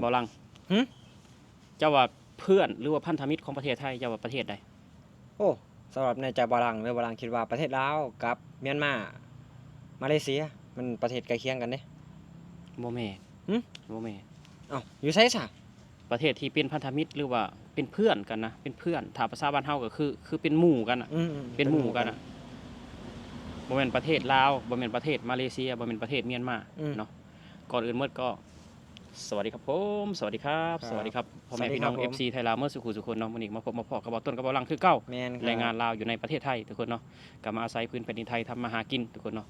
ບ່າວຫຼັງ ຫຶ? ເຈົ້າວ່າເພື່ອນ ຫຼືວ່າພັນທະມິດຂອງປະເທດໄທ ເຈົ້າວ່າປະເທດໃດ? ໂອ້ ສຳລັບໃນໃຈບ່າວຫຼັງເດີ ບ່າວຫຼັງຄິດວ່າປະເທດລາວກັບມຽນມາ ມາເລເຊຍ ມັນປະເທດໃກ້ຄຽງກັນເດ້. ບໍ່ແມ່ນ. ຫຶ? ບໍ່ແມ່ນ. ເອົ້າ ຢູ່ໃສຊະ? ປະເທດທີ່ເປັນພັນທະມິດ ຫຼືວ່າເປັນເພື່ອນກັນນະ ເປັນເພື່ອນ ຖ້າພາສາບ້ານເຮົາກໍຄື ຄືເປັນໝູ່ກັນນະ ອືມໆ ເປັນໝູ່ກັນນະ ເປັນໝູ່ກັນ ບໍ່ແມ່ນປະເທດລາວ ບໍ່ແມ່ນປະເທດມາເລເຊຍ ບໍ່ແມ່ນປະເທດມຽນມາ ອືມ ເນາະ. ກ່ອນອື່ນໝົດກໍ ສະຫວັດດີຄັບຜົມ ສະຫວັດດີຄັບ ສະຫວັດດີຄັບ ສະຫວັດດີຄັບ ພໍ່ແມ່ພີ່ນ້ອງ ເອັຟຊີ ໄທລາວໝົດສູ່ຄູ່ສູ່ຄົນເນາະ. ມື້ນີ້ມາພົບມາພໍ້ກັບບ່າວຕົ້ນກັບບ່າວຫຼັງຄືເກົ່າ ແມ່ນ ແລງງານລາວຢູ່ໃນປະເທດໄທທຸກຄົນເນາະ ກໍມາອາໄສພື້ນແຜ່ນດິນໄທທຳມາຫາກິນທຸກຄົນເນາະ.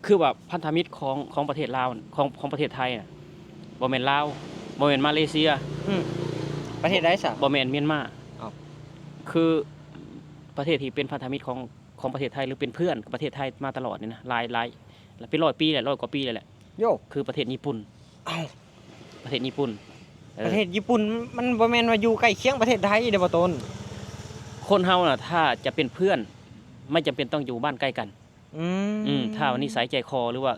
ຄືວ່າພັນທະມິດຂອງ ຂອງປະເທດລາວ ຂອງ ຂອງປະເທດໄທນະ ບໍ່ແມ່ນລາວ ບໍ່ແມ່ນມາເລເຊຍ ອືມ ປະເທດໃດຊະ? ບໍ່ແມ່ນມຽນມາ. ເອົ້າ ຄືປະເທດທີ່ເປັນພັນທະມິດຂອງ ຂອງປະເທດໄທ ຫຼືເປັນເພື່ອນກັບປະເທດໄທມາຕະຫຼອດນີ້ນະ ຫຼາຍ ຫຼາຍ ເປັນຮ້ອຍປີແລ້ວ ຮ້ອຍກວ່າປີແລ້ວແຫຼະ ໂຢ ຄືປະເທດຍີ່ປຸ່ນ. ເອົ້າ ປະເທດຍີ່ປຸ່ນ ເອີ ປະເທດຍີ່ປຸ່ນ ມັນບໍ່ແມ່ນວ່າຢູ່ໃກ້ຄຽງປະເທດໄທເດ້ ບ່າວຕົ້ນ. ຄົນເຮົານະ ຖ້າຈະເປັນເພື່ອນ ມັນຈຳເປັນຕ້ອງຢູ່ບ້ານໃກ້ກັນ. ອືມ ອືມ ຖ້າວ່ານິໄສໃຈຄໍ ຫຼືວ່າ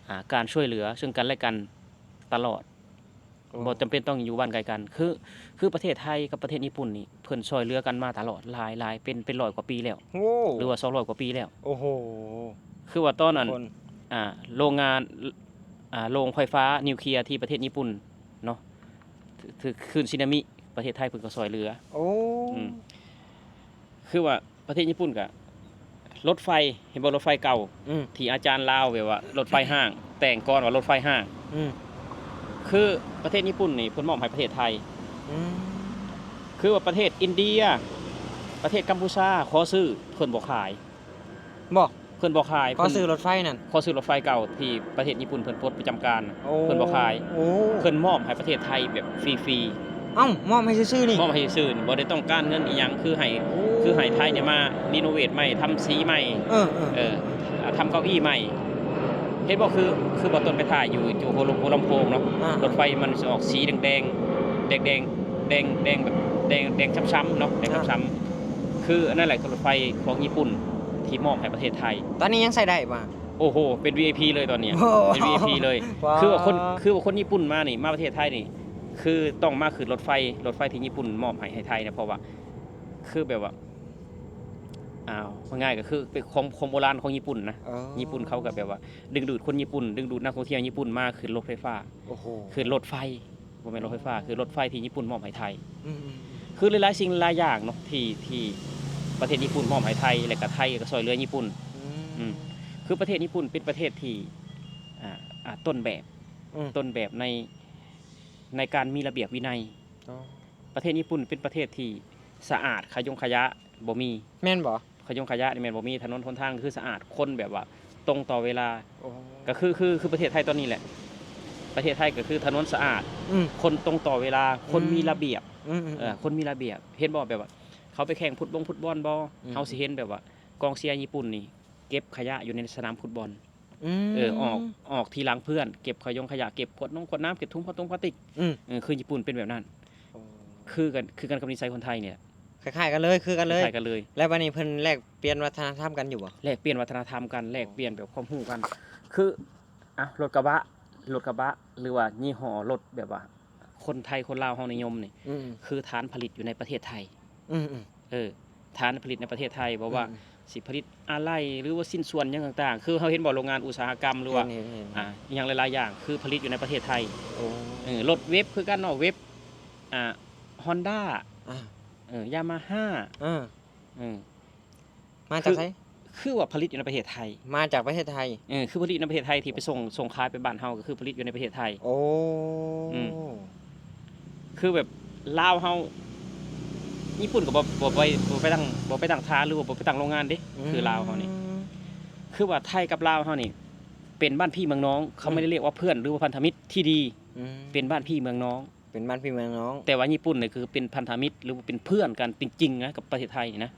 ອ່າ ການຊ່ວຍເຫຼືອເຊິ່ງກັນແລະກັນຕະຫຼອດ ໂອ້ ບໍ່ຈຳເປັນຕ້ອງຢູ່ບ້ານໃກ້ກັນ ຄື ຄືປະເທດໄທກັບປະເທດຍີ່ປຸ່ນນີ້ ເພິ່ນຊ່ອຍເຫຼືອກັນມາຕະຫຼອດ ຫຼາຍ ຫຼາຍ ເປັນ ເປັນຮ້ອຍກວ່າປີແລ້ວ ໂອ້ ຫຼືວ່າສອງຮ້ອຍກວ່າປີແລ້ວ ໂອ້ໂຫ ຄືວ່າຕອນນັ້ນ ອາ ໂລງງານ ອາ ໂລງໄຟຟ້ານິວເຄຍທີ່ປະເທດຍີ່ປຸ່ນເນາະ ຖືກ ຖືກຄື້ນສຸນາມິ ປະເທດໄທເພິ່ນກໍຊ່ອຍເຫຼືອ ໂອ້ ອືມ ຄືວ່າ ປະເທດຍີ່ປຸ່ນກະລົດໄຟ ເຫັນບໍ່ ລົດໄຟເກົ່າ ອືມ ທີ່ອາຈານລາວແບບວ່າລົດໄຟຮ້າງ ແຕ່ງກ່ອນວ່າລົດໄຟຮ້າງ ອືມ ຄືປະເທດຍີ່ປຸ່ນນີ້ເພິ່ນມອບໃຫ້ປະເທດໄທ ອືມ ຄືວ່າປະເທດອິນເດຍ ປະເທດກຳປູຊາ ຂໍຊື້ ເພິ່ນບໍ່ຂາຍ ບໍ່ ເພິ່ນບໍ່ຂາຍ ຂໍຊື້ລົດໄຟນັ້ນ ຂໍຊື້ລົດໄຟເກົ່າທີ່ປະເທດຍີ່ປຸ່ນເພິ່ນປົດປະຈຳການ ໂອ້ ເພິ່ນບໍ່ຂາຍ ໂອ້ ເພິ່ນມອບໃຫ້ປະເທດໄທແບບຟຣີໆ. ເອົ້າ ມອບໃຫ້ຊື່ໆນີ້ ມອບໃຫ້ຊື່ໆນີ້ ບໍ່ໄດ້ຕ້ອງການເງິນອີ່ຫຍັງ ຄືໃຫ້ ໂອ້ ຄືໃຫ້ໄທນີ້ມາຣີໂນເວດໃໝ່ ທຳສີໃໝ່ ເອີ ເອີ ເອີ ອ່າ ທຳເກົ້າອີ່ໃໝ່ ເຫັນບໍ່ ຄື ຄືບ່າວຕົ້ນໄປຖ່າຍຢູ່ ຢູ່ຫົວລຳ ຫົວລຳໂພງເນາະ ອ່າ ລົດໄຟມັນຊິອອກສີແດງໆ ແດງໆ ແດງ ແດງແບບ ແດງ ແດງຊ້ຳໆເນາະ ແດງ ອ່າ ຊ້ຳໆ ຄືອັນນັ້ນແຫຼະ ຄືລົດໄຟຂອງຍີ່ປຸ່ນທີ່ມອບໃຫ້ປະເທດໄທ ຕອນນີ້ຍັງໃຊ້ໄດ້ບໍ່? ໂອ້ໂຫ ເປັນວີໄອພີເລີຍຕອນນີ້ ໂອ້ ເປັນວີໄອພີເລີຍ ວ້າ ຄືວ່າຄົນ ຄືວ່າຄົນຍີ່ປຸ່ນມານີ້ ມາປະເທດໄທນີ້ ຄືຕ້ອງມາຂຶ້ນລົດໄຟ ລົດໄຟທີ່ຍີ່ປຸ່ນມອບໃຫ້ ໃຫ້ໄທນະ ເພາະວ່າ ຄືແບບວ່າ ອ່າ ເວົ້າງ່າຍກໍຄືເປັນຂອງ ຂອງໂບລານຂອງຍີ່ປຸ່ນນະ ເອີ ຍີ່ປຸ່ນເຂົາກໍແບບວ່າດຶງດູດຄົນຍີ່ປຸ່ນ ດຶງດູດນັກທ່ອງທ່ຽວຍີ່ປຸ່ນມາຂຶ້ນລົດໄຟຟ້າ ໂອ້ໂຫ ຂຶ້ນລົດໄຟ ບໍ່ແມ່ນລົດໄຟຟ້າ ຄືລົດໄຟທີ່ຍີ່ປຸ່ນມອບໃຫ້ໄທ ອືມໆໆ ຄືຫຼາຍໆສິ່ງຫຼາຍຢ່າງເນາະ ທີ່ ທີ່ປະເທດຍີ່ປຸ່ນມອບໃຫ້ໄທ ແລະກະໄທກໍຊ່ອຍເຫຼືອຍີ່ປຸ່ນ ອືມ ອືມ ຄືປະເທດຍີ່ປຸ່ນເປັນປະເທດທີ່ ອ່າ ອ່າ ຕົ້ນແບບ ອືມ ຕົ້ນແບບໃນ ໃນການມີລະບຽບວິໄນ ອໍ ປະເທດຍີ່ປຸ່ນເປັນປະເທດທີ່ສະອາດ ຂະຍົງຂະຢະບໍ່ມີ ແມ່ນບໍ່? ຂະຍົງຂະຢະນີ້ແມ່ນບໍ່ມີ ຖະໜົນຫົນທາງຄືສະອາດ ຄົນແບບວ່າຕົງຕໍ່ເວລາ ໂອ້ ກໍຄື ຄື ຄືປະເທດໄທຕອນນີ້ແຫຼະ ປະເທດໄທກໍຄືຖະໜົນສະອາດ ອືມ ຄົນຕົງຕໍ່ເວລາ ອືມ ຄົນມີລະບຽບ ອືມໆໆ ເອີ ຄົນມີລະບຽບ ເຫັນບໍ່ ແບບວ່າເຂົາໄປແຂ່ງຟຸດບົງຟຸດບອນບໍ່ ອືມ ເຮົາຊິເຫັນແບບວ່າກອງເຊຍຍີ່ປຸ່ນນີ້ເກັບຂະຫຍະຢູ່ໃນສະໜາມຟຸດບອນ ອືມ ເອີ ອອກ ອອກທີຫຼັງເພື່ອນ ເກັບຂະຍົງຂະຫຍະ ເກັບຂວດນົງຂວດນ້ຳ ເກັບຖົງຜ້າຖົງພລາສຕິກ ອືມ ເອີ ຄືຍີ່ປຸ່ນເປັນແບບນັ້ນ ໂອ້ ຄືກັນ ຄືກັນກັບນິໄສຄົນໄທນີ້ແຫຼະ ຄ້າຍໆກັນເລີຍ ຄືກັນເລີຍ ຄ້າຍໆກັນເລີຍ ແລ້ວບັດນີ້ເພິ່ນແລກປ່ຽນວັດທະນະທຳກັນຢູ່ບໍ່? ແລກປ່ຽນວັດທະນະທຳກັນ ແລກປ່ຽນແບບຄວາມຮູ້ກັນ ຄື ອ່ະ ລົດກະບະ ລົດກະບະ ຫຼືວ່າຍີ່ຫໍ້ລົດແບບວ່າຄົນໄທຄົນລາວເຮົານິຍົມນີ້ ອືມ ຄືຖານຜະລິດຢູ່ໃນປະເທດໄທ ອືມໆ ເອີ ຖານຜະລິດໃນປະເທດໄທ ບໍ່ວ່າ ອືມໆ ຊິຜະລິດອາໄຫຼ່ ຫຼືວ່າຊິ້ນສ່ວນຫຍັງຕ່າງໆ ຄືເຮົາເຫັນບໍ່ ໂລງງານອຸດສາຫະກຳ ຫຼືວ່າ ເຫັນໆໆ ອ່າ ອີ່ຫຍັງຫຼາຍໆຢ່າງ ຄືຜະລິດຢູ່ໃນປະເທດໄທ ໂອ້ ເອີ ລົດເວັບຄືກັນເນາະ ເວັບ ອ່າ ຮອນດ້າ ອ່າ ເອີ ຢາມາຮ່າ ເອີ ເອີ ມາຈາກໃສ? ຄື ຄືວ່າຜະລິດຢູ່ໃນປະເທດໄທ ມາຈາກປະເທດໄທ ເອີ ຄືຜະລິດໃນປະເທດໄທທີ່ໄປສົ່ງ ສົ່ງຂາຍໄປບ້ານເຮົາ ກໍຄືຜະລິດຢູ່ໃນປະເທດໄທ ໂອ້ ອືມ ຄືແບບລາວເຮົາ ຍີ່ປຸ່ນກໍບໍ່ ບໍ່ໄປ ບໍ່ໄປຕັ້ງ ບໍ່ໄປຕັ້ງຖານ ຫຼືວ່າບໍ່ໄປຕັ້ງໂລງງານເດ້ ອືມ ຄືລາວເຮົານີ້ ຄືວ່າໄທກັບລາວເຮົານີ້ເປັນບ້ານພີ່ເມືອງນ້ອງ ເຂົາ ອືມ ໄມ່ໄດ້ລຽກວ່າເພື່ອນ ຫຼືວ່າພັນທະມິດທີ່ດີ ອືມ ເປັນບ້ານພີ່ເມືອງນ້ອງ ເປັນບ້ານພີ່ເມືອງນ້ອງ ແຕ່ວ່າຍີ່ປຸ່ນນີ້ຄືເປັນພັນທະມິດ ຫຼືວ່າເປັນເພື່ອນກັນຈິງໆນະ ກັບປະເທດໄທນີ້ນະ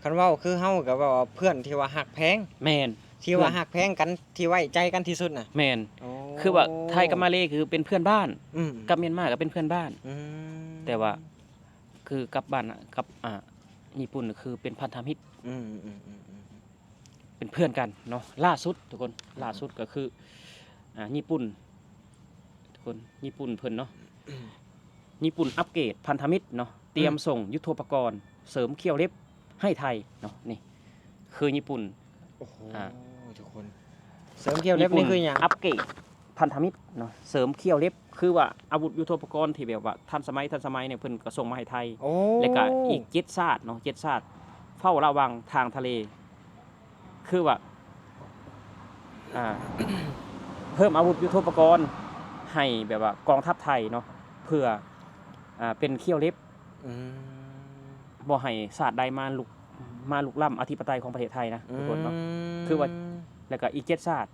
ຄັນເວົ້າຄືເຮົາກໍເວົ້າວ່າເພື່ອນທີ່ວ່າຮັກແພງ ແມ່ນ ທີ່ວ່າ ເພື່ອນ ຮັກແພງກັນ ທີ່ໄວ້ໃຈກັນທີ່ສຸດນະ ແມ່ນ ໂອ້ ຄືວ່າໄທກັບມາເລຄືເປັນເພື່ອນບ້ານ ອືມ ກັບມຽນມາກໍເປັນເພື່ອນບ້ານ ອືມ ແຕ່ວ່າຄືກັບບ້ານ ກັບ ອ່າ ຍີ່ປຸ່ນຄືເປັນພັນທະມິດ ອືມ ເປັນເພື່ອນກັນເນາະ ລ່າສຸດທຸກຄົນ ອືມ ລ່າສຸດກໍຄື ອ່າ ຍີ່ປຸ່ນ ຄົນຍີ່ປຸ່ນເພິ່ນເນາະ ຍີ່ປຸ່ນອັບເກຣດພັນທະມິດເນາະ ຕຽມ ອືມ ສົ່ງຍຸດໂທປະກອນເສີມຂ້ຽວເລັບໃຫ້ໄທເນາະ. ນີ້ຄືຍີ່ປຸ່ນ ໂອ້ໂຫ ອ່າ ທຸກຄົນ ເສີມຂ້ຽວເລັບນີ້ຄືຫຍັງ? ຍີ່ປຸ່ນອັບເກຣດພັນທະມິດເນາະ ເສີມຂ້ຽວເລັບ ຄືວ່າອາວຸດຍຸດໂທປະກອນທີ່ແບບວ່າທັນສະໄໝ ທັນສະໄໝນີ້ ເພິ່ນກໍສົ່ງມາໃຫ້ໄທ ໂອ້ ແລ້ວກໍອີກເຈັດຊາດເນາະ ເຈັດຊາດເຝົ້າລະວັງທາງທະເລ ຄືວ່າ ອ່າ ເພີ່ມອາວຸດຍຸດໂທປະກອນໃຫ້ແບບວ່າກອງທັບໄທເນາະ ເພື່ອ ອ່າ ເປັນຂ້ຽວເລັບ ອືມ ບໍ່ໃຫ້ຊາດໃດມາລຸກ ມາລຸກລ້ຳອະທິປະໄຕຂອງປະເທດໄທນະ ອືມ ທຸກຄົນເນາະ. ຄືວ່າ ແລ້ວກໍອີກເຈັດຊາດ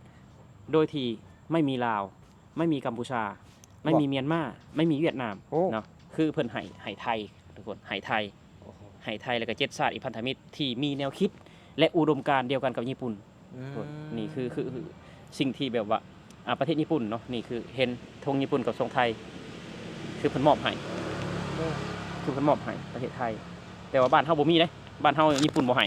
ໂດຍທີ່ໄມ່ມີລາວ ໄມ່ມີກຳປູຊາ ບໍ່ ໄມ່ມີມຽນມາ ໄມ່ມີຫວຽດນາມ ໂອ້ ເນາະ ຄືເພິ່ນໃຫ້ ໃຫ້ໄທ ທຸກຄົນ ໃຫ້ໄທ ໂອ້ໂຫ ໃຫ້ໄທ ແລ້ວກໍເຈັດຊາດອີກພັນທະມິດທີ່ມີແນວຄິດ ແລະ ອຸດົມການດຽວກັນກັບຍີ່ປຸ່ນ. ອືມ ທຸກຄົນ ນີ້ຄື ຄື ຄືສິ່ງທີ່ແບບວ່າ ອ່າ ປະເທດຍີ່ປຸ່ນເນາະ ນີ້ຄືເຫັນທົງຍີ່ປຸ່ນກັບຊົງໄທ ຄືເພິ່ນມອບໃຫ້ ໂອ້ ຄືເພິ່ນມອບໃຫ້ປະເທດໄທ ແຕ່ວ່າບ້ານເຮົາບໍ່ມີເດ້ ບ້ານເຮົາຍີ່ປຸ່ນບໍ່ໃຫ້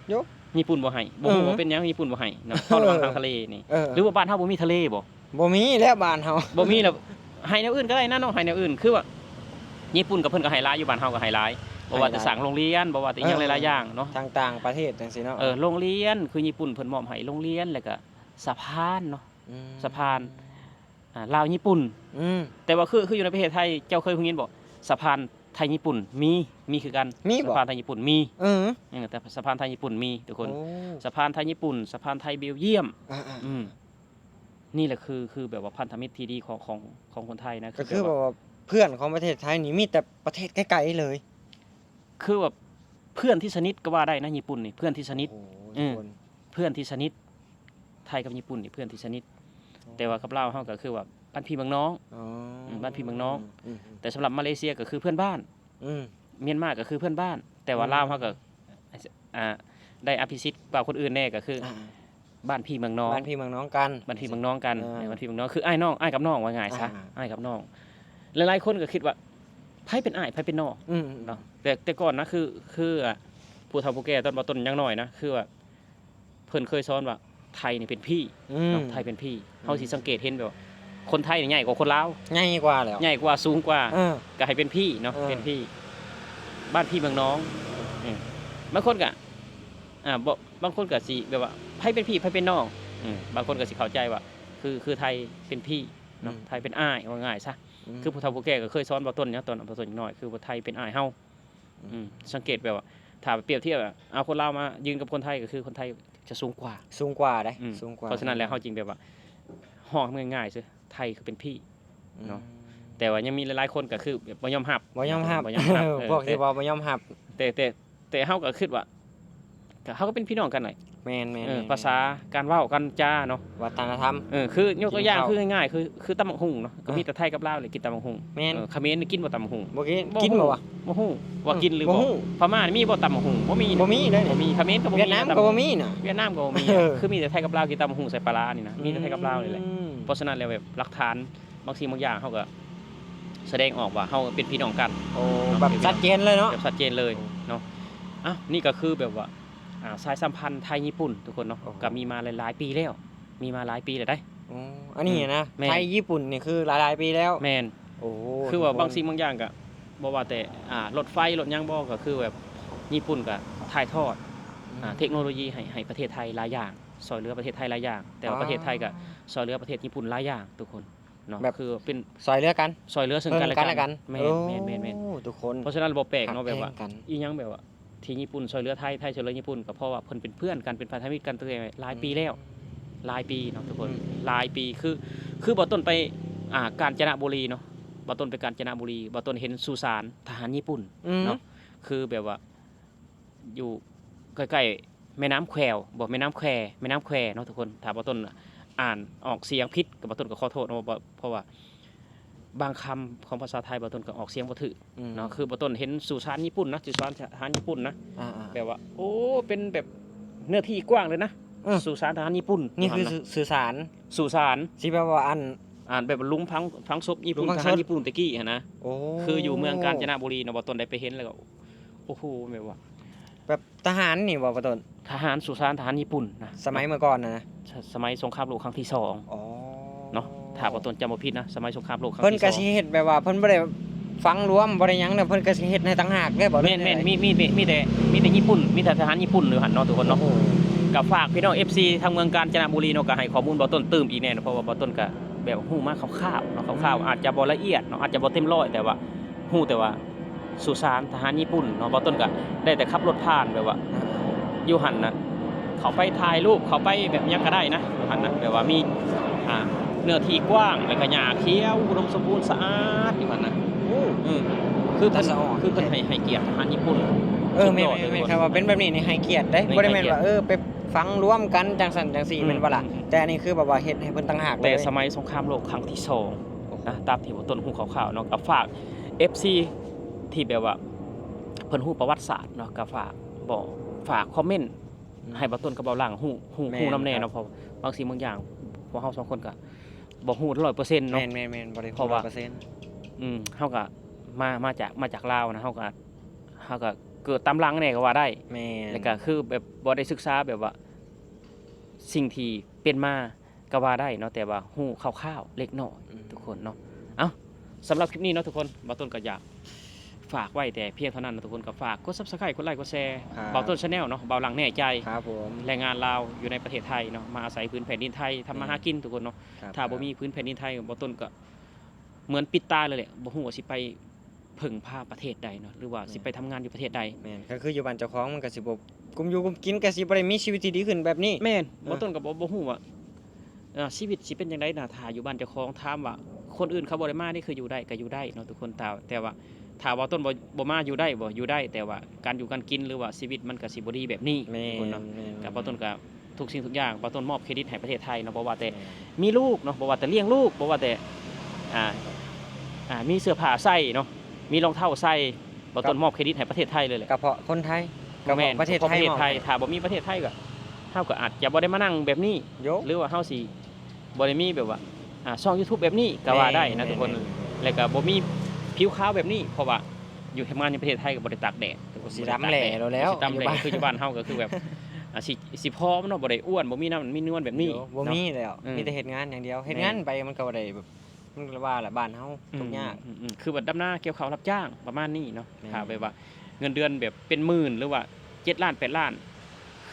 ໂຍ ຍີ່ປຸ່ນບໍ່ໃຫ້ ບໍ່ຮູ້ ເອີ ວ່າເປັນຫຍັງຍີ່ປຸ່ນບໍ່ໃຫ້ເນາະ ເຝົ້າລະວັງທາງທະເລນີ້ ເອີ ຫຼືວ່າບ້ານເຮົາບໍ່ມີທະເລບໍ່? ບໍ່ມີແລ້ວບ້ານເຮົາ ບໍ່ມີແລ້ວ ໃຫ້ແນວອື່ນກໍໄດ້ນະເນາະ ໃຫ້ແນວອື່ນ ຄືວ່າຍີ່ປຸ່ນກັບເພິ່ນກໍໃຫ້ຫຼາຍຢູ່ ບ້ານເຮົາກໍໃຫ້ຫຼາຍ ບໍ່ວ່າແຕ່ສ້າງໂຮງຮຽນ ບໍ່ວ່າແຕ່ຫຍັງ ເອີ ຫຼາຍໆຢ່າງເນາະ ທາງຕ່າງປະເທດຈັ່ງຊີ້ເນາະ ເອີ ໂຮງຮຽນ ຄືຍີ່ປຸ່ນເພິ່ນມອບໃຫ້ໂຮງຮຽນ ແລ້ວກໍສະພານເນາະ ອືມ ສະພານ ອ່າ ລາວຍີ່ປຸ່ນ ອືມ ແຕ່ວ່າຄື ຄືຢູ່ໃນປະເທດໄທ ເຈົ້າເຄີຍຮູ້ຍິນບໍ່? ສະພານໄທຍີ່ປຸ່ນມີ ມີຄືກັນ ມີບໍ່? ສະພານໄທຍີ່ປຸ່ນມີ ເອີ ເອີ ແຕ່ສະພານໄທຍີ່ປຸ່ນມີ ທຸກຄົນ ໂອ້ ສະພານໄທຍີ່ປຸ່ນ ສະພານໄທເບວຢ້ຽມ ອ່າໆ ອືມ ນີ້ແຫຼະຄື ຄືແບບວ່າພັນທະມິດທີ່ດີຂອງ ຂອງ ຂອງຄົນໄທນະ ກໍຄືແບບວ່າ ແບບວ່າເພື່ອນຂອງປະເທດໄທນີ້ມີແຕ່ປະເທດໄກໆເລີຍ ຄືແບບເພື່ອນທີ່ສະໜິດກໍວ່າໄດ້ນະ ຍີ່ປຸ່ນນີ້ເພື່ອນທີ່ສະໜິດ ໂອ້ໂຫ ເອີ ທຸກຄົນ ເພື່ອນທີ່ສະໜິດ ໄທກັບຍີ່ປຸ່ນນີ້ເພື່ອນທີ່ສະໜິດ ໂອ້ ແຕ່ວ່າກັບລາວເຮົາກໍຄືວ່າບ້ານພີ່ເມືອງນ້ອງ ອໍ ອືມ ບ້ານພີ່ເມືອງນ້ອງ ອືມໆ ແຕ່ສຳລັບມາເລເຊຍກໍຄືເພື່ອນບ້ານ ອືມ ມຽນມາກໍຄືເພື່ອນບ້ານ ແຕ່ວ່າ ອືມ ລາວເຮົາກໍ ອ່າ ໄດ້ອະພິສິດກວ່າຄົນອື່ນແດ່ ກໍຄື ອ່າ ບ້ານພີ່ເມືອງນ້ອງ ບ້ານພີ່ເມືອງນ້ອງກັນ ບ້ານພີ່ເມືອງນ້ອງກັນ ເອີ ເອີ ບ້ານພີ່ເມືອງນ້ອງ ຄືອ້າຍນ້ອງ ອ້າຍກັບນ້ອງ ວ່າງ່າຍຊະ ອ່າໆ ອ້າຍກັບນ້ອງ ຫຼາຍໆຄົນກໍຄິດວ່າໃຜເປັນອ້າຍ ໃຜເປັນນ້ອງ ອືມໆ ເນາະ ແຕ່ ແຕ່ກ່ອນນະ ຄື ຄື ອ່າ ຜູ້ເຖົ້າຜູ້ແກ່ຕອນບ່າວຕົ້ນຍັງນ້ອຍນະ ຄືວ່າ ເພິ່ນເຄີຍສອນວ່າໄທນີ້ເປັນພີ່ ອືມ ເນາະ ໄທເປັນພີ່ ອືມ ເຮົາຊິສັງເກດເຫັນແບບວ່າຄົນໄທນີ້ໃຫຍ່ກວ່າຄົນລາວ ໃຫຍ່ກວ່າແລ້ວ ໃຫຍ່ກວ່າ ສູງກວ່າ ເອີ ກໍໃຫ້ເປັນພີ່ເນາະ ເອີ ເປັນພີ່ ບ້ານພີ່ເມືອງນ້ອງ ເອີ ບາງຄົນກໍ ອ່າ ບໍ່ ບາງຄົນກໍຊິແບບວ່າໃຜເປັນພີ່ ໃຜເປັນນ້ອງ ອືມ ບາງຄົນກໍຊິເຂົ້າໃຈວ່າ ຄື ຄືໄທເປັນພີ່ເນາະ ອືມ ໄທເປັນອ້າຍ ເວົ້າງ່າຍຊະ ອືມ ຄືຜູ້ເຖົ້າຜູ້ແກ່ກໍເຄີຍສອນບ່າວຕົ້ນເນາະ ຕອນບ່າວຕົ້ນຍັງນ້ອຍ ຄືວ່າໄທເປັນອ້າຍເຮົາ ອືມ ອືມ ສັງເກດແບບວ່າ ຖ້າປຽບທຽບ ເອົາຄົນລາວມາຢືນກັບຄົນໄທ ກໍຄືຄົນໄທຈະສູງກວ່າ ສູງກວ່າເດ້ ອືມ ສູງກວ່າ ເພາະສະນັ້ນແລ້ວ ເຮົາຈຶ່ງແບບວ່າ ຮ້ອງໃຫ້ມັນງ່າຍໆ ຊື່ ໄທຄືເປັນພີ່ເນາະ ອືມ ແຕ່ວ່າຍັງມີຫຼາຍໆຄົນກໍຄືແບບບໍ່ຍອມຮັບ ບໍ່ຍອມຮັບ ບໍ່ຍອມຮັບ ເອີ ພວກທີ່ວ່າບໍ່ຍອມຮັບ ແຕ່ ແຕ່ ແຕ່ເຮົາກໍຄິດວ່າ ກໍເຮົາກໍເປັນພີ່ນ້ອງກັນແຫຼະ ແມ່ນໆ ເອີ ພາສາ ການເວົ້າ ການຈາເນາະ ວັດທະນະທຳ ເອີ ຄືຍົກຕົວຢ່າງ ກິນເຂົ້າ ຄືງ່າຍໆ ຄື ຄືຕຳບັກຫຸ່ງເນາະ ກໍມີແຕ່ໄທກັບລາວແຫຼະກິນຕຳບັກຫຸ່ງ ແມ່ນ ເອີ ຂະເໝນນີ້ກິນບໍ່ຕຳບັກຫຸ່ງ? ບໍ່ກິນ ບໍ່ຮູ້ ກິນບໍ່ວະ? ບໍ່ຮູ້ວ່າກິນຫຼືບໍ່ ບໍ່ຮູ້ ພະມ້ານີ້ມີບໍ່ຕຳບັກຫຸ່ງ? ບໍ່ມີ ບໍ່ມີເລີຍ ບໍ່ມີ ຂະເໝນກໍບໍ່ມີ ຫວຽດນາມກໍບໍ່ມີນະ ຫວຽດນາມກໍບໍ່ມີ ເອີ ຄືມີແຕ່ໄທກັບລາວກິນຕຳບັກຫຸ່ງໃສ່ປາຫຼານີ້ນະ ອືມ ມີແຕ່ໄທກັບລາວນີ້ແຫຼະ ເພາະສະນັ້ນແລ້ວແບບຫຼັກຖານ ບາງສິ່ງບາງຢ່າງເຮົາກໍສະແດງອອກວ່າເຮົາເປັນພີ່ນ້ອງກັນ ໂອ້ ເນາະ ແບບ ເປັນພີ່ນ້ອງ ຊັດເຈນເລີຍເນາະ ແບບຊັດເຈນເລີຍ ໂອ້ ເນາະ ເອົ້າ ນີ້ກໍຄືແບບວ່າ ອ່າ ສາຍສຳພັນໄທຍີ່ປຸ່ນ ທຸກຄົນເນາະ ໂອ້ ກໍມີມາຫຼາຍໆປີແລ້ວ ມີມາຫຼາຍປີແລ້ວໃດ໋ ໂອ້ ອັນນີ້ນະ ອືມ ແມ່ນ ໄທຍີ່ປຸ່ນນີ້ຄືຫຼາຍໆປີແລ້ວ ແມ່ນ ໂອ້ ຄືວ່າ ທຸກຄົນ ບາງສິ່ງບາງຢ່າງກໍບໍ່ວ່າແຕ່ ອ່າ ລົດໄຟລົດຫຍັງບໍ່ ກໍຄືແບບຍີ່ປຸ່ນກໍຖ່າຍທອດ ອືມ ອ່າ ເທັກໂນໂລຢີໃຫ້ ໃຫ້ປະເທດໄທຫຼາຍຢ່າງ ຊ່ອຍເຫຼືອປະເທດໄທຫຼາຍຢ່າງ ແຕ່ວ່າ ອໍ ປະເທດໄທກໍຊ່ອຍເຫຼືອປະເທດຍີ່ປຸ່ນຫຼາຍຢ່າງ ທຸກຄົນ ເນາະ ແບບ ຄືເປັນ ຊ່ອຍເຫຼືອກັນ ຊ່ອຍເຫຼືອເຊິ່ງກັນແລະກັນ ເຊິ່ງກັນແລະກັນ ແມ່ນ ໂອ້ ແມ່ນໆໆ ທຸກຄົນ ເພາະສະນັ້ນບໍ່ແປກເນາະ ແບບວ່າ ຮັກແພງກັນ ອີ່ຫຍັງແບບວ່າ ທີ່ຍີ່ປຸ່ນຊ່ອຍເຫຼືອໄທ ໄທຊ່ອຍເຫຼືອຍີ່ປຸ່ນ ກໍເພາະວ່າເພິ່ນເປັນເພື່ອນກັນ ເປັນພັນທະມິດກັນຕັ້ງແຕ່ຫຼາຍປີແລ້ວ ອືມ ຫຼາຍປີເນາະ ທຸກຄົນ ອືມ ຫຼາຍປີ ຄື ຄືບ່າວຕົ້ນໄປ ອ່າ ການຈະນະບູລີເນາະ ບ່າວຕົ້ນໄປການຈະນະບູລີ ບ່າວຕົ້ນເຫັນສຸສານທະຫານຍີ່ປຸ່ນ ອືມ ເນາະ ຄືແບບວ່າ ຢູ່ໃກ້ໆແມ່ນ້ຳແຄວ ບໍ່ ແມ່ນ້ຳແຄ ແມ່ນ້ຳແຄເນາະ ທຸກຄົນ ຖ້າບ່າວຕົ້ນອ່ານອອກສຽງຜິດ ກໍບ່າວຕົ້ນກໍຂໍໂທດເນາະ ເພາະວ່າບາງຄຳຂອງພາສາໄທບ່າວຕົ້ນກໍອອກສຽງບໍ່ຖືກ ອືມ ເນາະ ຄືບ່າວຕົ້ນເຫັນສຸສານຍີ່ປຸ່ນນະ ສຸສານທະຫານຍີ່ປຸ່ນນະ ອ່າໆ ແບບວ່າ ໂອ້ ເປັນແບບເນື້ອທີ່ກວ້າງເລີຍນະ ເອີ ສຸສານທະຫານຍີ່ປຸ່ນ ນີ້ຄື ຢູ່ຫັ້ນນະ ສຸ ສຸສານ ສຸສານ ຊິແບບວ່າອັນ ອ່າ ແບບວ່າຫຼຸມຝັງ ຝັງສົບຍີ່ປຸ່ນ ຫຼຸມຝັງສົບ ທະຫານຍີ່ປຸ່ນແຕ່ກີ້ຫັ້ນນະ ໂອ້ ຄືຢູ່ເມືອງການຈະນະບູລີເນາະ ບ່າວຕົ້ນໄດ້ໄປເຫັນແລ້ວ ໂອ້ໂຫ ແບບວ່າ ແບບທະຫານນີ້ບໍ່ ບ່າວຕົ້ນ? ທະຫານ ສຸສານທະຫານຍີ່ປຸ່ນນະ ສະໄໝເມື່ອກ່ອນນະ ສະ ສະໄໝສົງຄາມໂລກຄັ້ງທີສອງ ອໍ ເນາະ ທ ຖ້າບໍ່ຕົນຈຳບໍ່ຜິດນະ ສະໄໝສົງຄາມໂລກຄັ້ງທີ່ສອງ ເພິ່ນກໍຊິເຮັດແບບວ່າ ເພິ່ນບໍ່ໄດ້ຝັງລວມ ບໍ່ໄດ້ຫຍັງເນາະ ເພິ່ນກໍຊິເຮັດໃຫ້ຕ່າງຫາກເລີຍບໍ່? ແມ່ນໆ ມີ ມີ ມີ ມີແຕ່ ມີແຕ່ຍີ່ປຸ່ນ ມີແຕ່ທະຫານຍີ່ປຸ່ນຢູ່ຫັ້ນເນາະ ທຸກຄົນເນາະ. ໂອ້ໂຫ ກໍຝາກພີ່ນ້ອງ ເອັຟຊີ ທາງເມືອງການຈະນະບູລີເນາະ ກໍໃຫ້ຂໍ້ມູນບໍ່ຕົນຕື່ມອີກແດ່ເນາະ ເພາະວ່າບໍ່ຕົນກໍແບບຮູ້ມາຄ່າວໆເນາະ ຄ່າວໆ ອືມ ອາດຈະບໍ່ລະອຽດເນາະ ອາດຈະບໍ່ເຕັມຮ້ອຍ ແຕ່ວ່າຮູ້ແຕ່ວ່າ ສຸສານທະຫານຍີ່ປຸ່ນເນາະ ບໍ່ຕົ້ນກະໄດ້ແຕ່ຂັບລົດຜ່ານ ແບບວ່າ ອ່າ ຢູ່ຫັ້ນນະ ເຂົ້າໄປຖ່າຍຮູບ ເຂົ້າໄປແບບຫຍັງກະໄດ້ນະ ຢູ່ຫັ້ນນະ ແບບວ່າມີ ອ່າ ເນື້ອທີ່ກວ້າງ ແລ້ວກະຫຍ້າຂຽວອຸດົມສົມບູນສະອາດຢູ່ຫັ້ນນະ. ໂອ້ ເອີ ຄືເພິ່ນ ຄືເພິ່ນໃຫ້ ໃຫ້ກຽດທະຫານຍີ່ປຸ່ນ. ເອີ ແມ່ນໆ ຖ້າວ່າເປັນແບບນີ້ນີ້ໃຫ້ກຽດເດ້ ບໍ່ໄດ້ແມ່ນວ່າ ເອີ ໄປຝັງລວມກັນຈັ່ງຊັ້ນຈັ່ງຊີ້ ອືມ ແມ່ນບໍ່ລະ? ອືມ ແຕ່ອັນນີ້ຄືແບບວ່າເຮັດໃຫ້ເພິ່ນຕ່າງຫາກເລີຍ ແຕ່ສະໄໝສົງຄາມໂລກຄັ້ງທີສອງ ໂອ້ໂຫ ນະ ຕາມທີ່ບໍ່ຕົ້ນຮູ້ຄ່າວໆເນາະ ກໍຝາກ ເອັຟຊີ ທີ່ແບບວ່າເພິ່ນຮູ້ປະຫວັດສາດເນາະ ກໍຝາກບອກ ຝາກຄອມເມັນ ອືມ ໃຫ້ບ່າວຕົ້ນກັບບ່າວຫຼັງຮູ້ ຮູ້ ແມ່ນ ຮູ້ນຳແດ່ເນາະ ເພາະບາງສິ່ງບາງຢ່າງ ພວກເຮົາສອງຄົນກໍບໍ່ຮູ້ຮ້ອຍເປີເຊັນເນາະ ແມ່ນໆໆ ບໍ່ໄດ້ຮູ້ຮ້ອຍເປີເຊັນ ອືມ ເຮົາກໍມາ ມາຈາກ ມາຈາກລາວນະ ເຮົາກໍ ເຮົາກໍເກີດຕາມຫຼັງແດ່ກໍວ່າໄດ້ ແມ່ນ ແລ້ວກໍຄືແບບບໍ່ໄດ້ສຶກສາແບບວ່າ ສິ່ງທີ່ເປັນມາ ກໍວ່າໄດ້ເນາະ ແຕ່ວ່າຮູ້ຄ່າວໆເລັກນ້ອຍ ອືມ ທຸກຄົນເນາະ. ເອົ້າ ສຳລັບຄລິບນີ້ເນາະທຸກຄົນ ບ່າວຕົ້ນກໍຢາກຝາກໄວ້ແຕ່ພຽງເທົ່ານັ້ນເນາະທຸກຄົນ ກໍຝາກກົດ Subscribe ກົດໄລ ກົດແຊ ບ່າວຕົ້ນ Channel ເນາະ ບ່າວຫຼັງແນ່ໃຈ ແລະງານລາວຢູ່ໃນປະເທດໄທເນາະ ມາອາໄສພື້ນແຜ່ນດິນໄທ ທຳມາຫາກິນທຸກຄົນເນາະ. ຖ້າບໍ່ມີພື້ນແຜ່ນດິນໄທ ບ່າວຕົ້ນກໍເໝືອນປິດຕາເລີຍແຫຼະ ບໍ່ຮູ້ວ່າຊິໄປ ເພິ່ງພາປະເທດໃດເນາະ ຫຼືວ່າຊິໄປທຳງານຢູ່ປະເທດໃດ. ແມ່ນ ກໍຄືຢູ່ບ້ານເຈົ້າຂອງມັນກໍຊິບໍ່ກຸ້ມຢູ່ກຸ້ມກິນ ກໍຊິບໍ່ໄດ້ມີຊີວິດທີ່ດີຂຶ້ນແບບນີ້. ແມ່ນ ເອີ ບ່າວຕົ້ນກໍບໍ່ ບໍ່ຮູ້ວ່າ ເອີ ຊີວິດຊິເປັນຈັ່ງໃດນະ ຖ້າຢູ່ບ້ານເຈົ້າຂອງ ຖາມວ່າຄົນອື່ນເຂົາບໍ່ໄດ້ມານີ້ ຄືຢູ່ໄດ້ກໍຢູ່ໄດ້ເນາະທຸກຄົນ ແຕ່ ແຕ່ວ່າຖ້າບ່າວຕົ້ນບໍ່ ບໍ່ມາຢູ່ໄດ້ບໍ່? ຢູ່ໄດ້ ແຕ່ວ່າການຢູ່ການກິນ ຫຼືວ່າຊີວິດມັນກໍຊິບໍ່ດີແບບນີ້ ແມ່ນ ທຸກຄົນເນາະ. ແມ່ນ ກໍບ່າວຕົ້ນກໍ ທຸກສິ່ງທຸກຢ່າງ ບ່າວຕົ້ນມອບເຄຣດິດໃຫ້ປະເທດໄທເນາະ ບໍ່ວ່າແຕ່ ແມ່ນ ມີລູກເນາະ ບໍ່ວ່າແຕ່ລ້ຽງລູກ ບໍ່ວ່າແຕ່ ອ່າ ອ່າ ມີເສື້ອຜ້າໃສ່ເນາະ ມີລອງເທົ້າໃສ່ ບ່າວຕົ້ນ ກັບ ມອບເຄຣດິດໃຫ້ປະເທດໄທເລີຍແຫຼະ ກະເພາະຄົນໄທ ກະເພາະ ແມ່ນ ປະເທດໄທ ກະເພາະປະເທດໄທ ມອບໃຫ້. ຖ້າບໍ່ມີປະເທດໄທກໍ ເຮົາກໍອາດຈະບໍ່ໄດ້ມານັ່ງແບບນີ້ ໂຢ ຫຼືວ່າເຮົາຊິບໍ່ໄດ້ມີແບບວ່າ ອ່າ ຊ່ອງ YouTube ແບບນີ້ກໍວ່າໄດ້ນະ ແມ່ນ ທຸກຄົນ ແມ່ນ ແລ້ວກໍບໍ່ມີຜິວຂາວແບບນີ້ ເພາະວ່າຢູ່ ເຮັດງານຢູ່ປະເທດໄທກໍບໍ່ໄດ້ຕາກແດດ ກໍຊິດຳແຫຼ້ໂລດແລ້ວ ຊິດຳແຫຼ້ ຢູ່ບ້ານ ຄືຢູ່ບ້ານເຮົາກໍຄືແບບ ອ່າ ຊິ ຊິຜອມເນາະ ບໍ່ໄດ້ອ້ວນ ບໍ່ມີນຳ ມີນວນແບບນີ້ ໂຢ ບໍ່ມີແລ້ວ ເນາະ ອືມ ມີແຕ່ເຮັດງານຢ່າງດຽວ ເຮັດງານໄປມັນກໍບໍ່ໄດ້ແບບ ມັນກໍວ່າແຫຼະ ບ້ານເຮົາ ອືມ ທຸກຍາກ ອືມ ອືມ ຄືວ່າດຳນາກ່ຽວເຂົ້າຮັບຈ້າງປະມານນີ້ເນາະ. ແມ່ນ ຖ້າແບບວ່າເງິນເດືອນແບບເປັນໝື່ນ ຫຼືວ່າເຈັດລ້ານແປດລ້ານ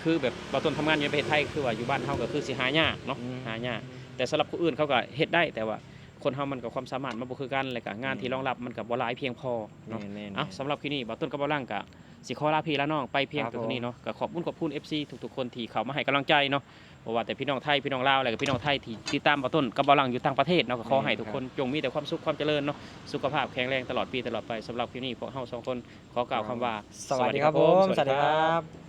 ຄືແບບບ່າວຕົ້ນທຳງານຢູ່ປະເທດໄທ ຄືວ່າຢູ່ບ້ານເຮົາກໍຄືຊິຫາຍາກເນາະ ອືມ ຫາຍາກ ແຕ່ສຳລັບຄົນອື່ນເຂົາກໍເຮັດໄດ້ ແຕ່ວ່າຄົນເຮົາມັນກໍຄວາມສາມາດມັນບໍ່ຄືກັນ ແລ້ວກໍງານທີ່ ແມ່ນ ລອງຮັບມັນກໍບໍ່ຫຼາຍພຽງພໍເນາະ. ແມ່ນໆ ເອົ້າ ສຳລັບຄລິບນີ້ ບ່າວຕົ້ນກັບບ່າວຫຼັງກໍ ຊິຂໍລາພີ່ລານ້ອງໄປພຽງ ຄ ເທົ່ານີ້ເນາະ ກໍຂອບຄຸນຂອບຄຸນ ເອັຟຊີ ທຸກໆຄົນທີ່ເຂົ້າມາໃຫ້ກຳລັງໃຈເນາະ ບໍ່ວ່າແຕ່ພີ່ນ້ອງໄທ ພີ່ນ້ອງລາວ ແລະກະພີ່ນ້ອງໄທທີ່ຕິດຕາມບ່າວຕົ້ນກັບບ່າວຫຼັງຢູ່ຕ່າງປະເທດເນາະ ກໍຂໍໃຫ້ ແມ່ນ ທຸກຄົນ ຄັບ ຈົ່ງມີແຕ່ຄວາມສຸກຄວາມຈະເລີນເນາະ ສຸຂະພາບແຂງແຮງຕະຫຼອດປີຕະຫຼອດໄປ. ສຳລັບຄລິບນີ້ ພວກເຮົາສອງຄົນຂໍກ່າວຄຳວ່າ ສະຫວັດດີຄັບ ສະຫວັດດີຄັບ ສະຫວັດດີຄັບ.